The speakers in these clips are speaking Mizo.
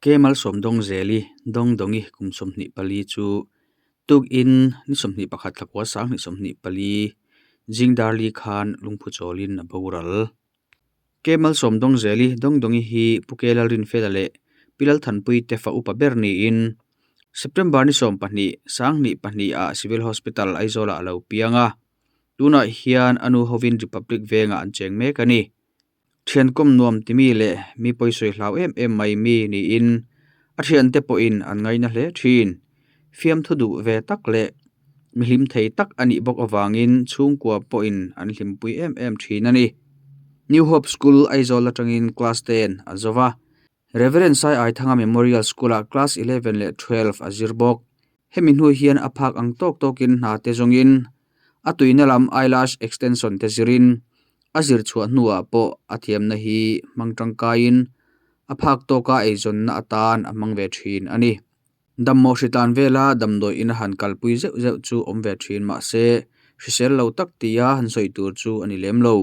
Ke Malsawmdawngzeli, Dawngdawngi kum 24 chu tukin ni 21 thlakua 2024 zing darli khan lungphu chawlin a boral. Ke Malsawmdawngzeli, Dawngdawngi hi Pu Ke Lalrinfela leh Pi Lalthanpui te fa upa ber niin September ni 12, 2002 ah Civil Hospital Aizawlah a lo piang a, tunah hian a nu hovin Republic vengah an cheng mek a ni. Thiankawm nuam timi leh mi pawisawi hlau em em mai mi niin a thiante pawhin an ngaina hle thin. Fiamthu duh ve tak leh mi hlim thei tak a nih bawk avangin chhungkua pawhin an hlimpui em em thin a ni. New Hope School Aizawl atangin Class 10 a zo va, Reverend Sai Aithanga Memorial School-ah Class 11 leh 12 a zir bawk. Hemi hnu hian a phak ang tawk tawkin hna te zawngin a tuina lam eyelash extension te zirin a zir chhuah hnuah pawh a thiamna hi hmang tangkaiin a phak tawka eizawnna atan a hmang ve thin a ni. Dammawh hritlan vela damdawi ina han kalpui zeuh zeuh chu awm ve thin mahse hrisel lo tak tia han sawi tur chu a ni lem lo.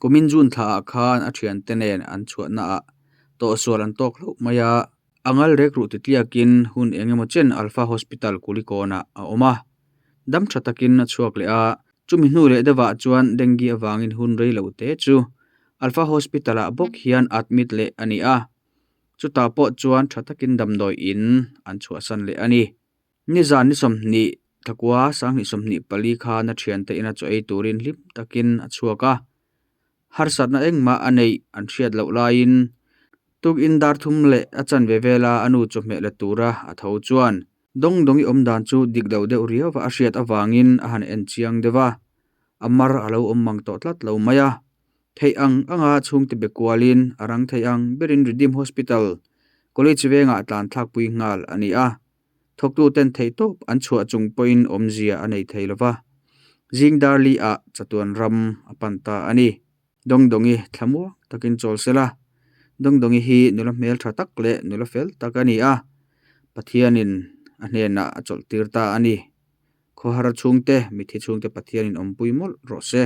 Kumin June thlaah khan a thiante nen an chhuahnaah tawhsual an tawk hlauh mai a. A ngal rek ruh titliakin hun eng emaw chen Alpha Hospital Kulikawnah a awm a. Dam tha takin a chhuak leh a, chumi hnu leh deuhah chuan dengue avangin hun rei lo te chu Alpha Hospital-ah bawk hian admit leh a ni a. Chutah pawh chuan tha takin damdawi in an chhuahsan leh a ni. Nizan ni 20 thlakua 2024 khan a thiante ina chaw ei turin hlim takin a chhuak a. Harsatna engmah a neih an hriat loh laiin tukin dar thum leh a chanve vela a nu chawhmeh la tura a tho chuan Dawngdawngi awm dan chu dik lo deuh riau a hriat avangin a han en chiang deuh a, a mar a lo awm mang tawh tlat lo mai a. Theih ang anga chhungte be kualin a rang theih ang berin Redeem Hospital College vengah tlan thlakpui nghal a ni a. Thawktuten theihtawp an chhuah chung pawhin awmzia a nei thei lo va, zing dar li ah chatuan ram a pan ta a ni. Dawngdawngi thlamuang takin chawl se la, Dawngdawngi hi nula hmel tha tak leh nula fel tak a ni a, Pathianin a hnenah a chawlh tir ta a ni. Khawhar chhungte, mithi chhungte Pathianin awmpui mawlh rawh se.